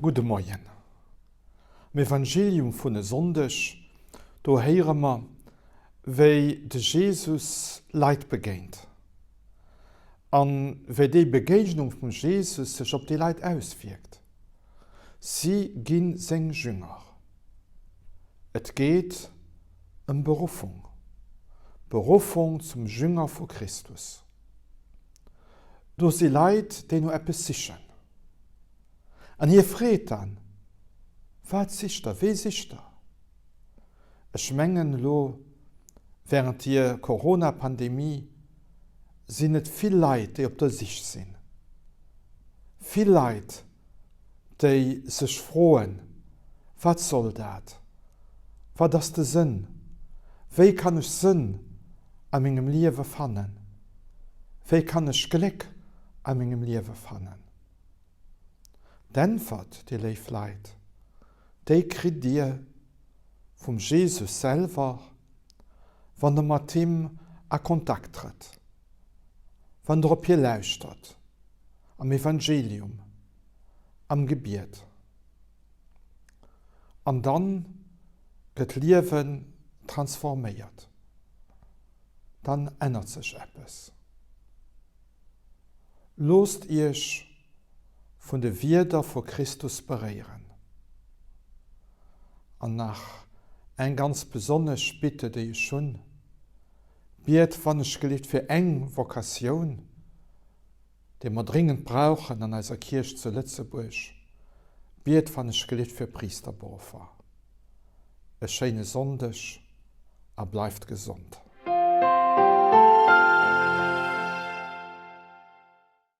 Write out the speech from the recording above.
Gudde Moien. Am Evangelium vun e Sonndeg, do héiere mer, wéi de Jesus Leit begéint an wéi déi Begéignung vum Jesus sech op déi Leit auswierkt. Si gi seng Jünger. Et geet ëm Beruffung, Beruffung zum Jünger vu Christus. Do si Leit, déi no eppes sichen. An hie freet dann, Wat sicht der? Wee sicht der? Ech mengen, elo wärend dier Corona-Pandemie sinn et vill Leit, déi op der Sich sinn. Vill Leit, déi sech froen, Wat soll dat? Wat ass de Sënn? Wéi kann ech Sënn a mengem Liewe fannen? Wéi kann ech Gléck a mengem Liewe fannen? D'Äntwert, dir léif Leit, déi kritt dir vum Jesus selwer, wann der mat him a Kontakt trëtt, wann der op hie lauschtert, am Evangelium, am Gebiet. An dann gëtt d'Liewen transforméiert, dann ännert sech eppes. Loosst iech vun de Wierder vu Christus beréieren. An nach eng ganz besonnesch Bitte, déi ech hunn, Biet wannechgelift fir eng Vocatioun, déi mer dringend brauchen an eiser Kierch zu Lëtzebuerg, biet wannechgelift fir Priesterberuffer. E schéine Sonndeg a bleift gesond.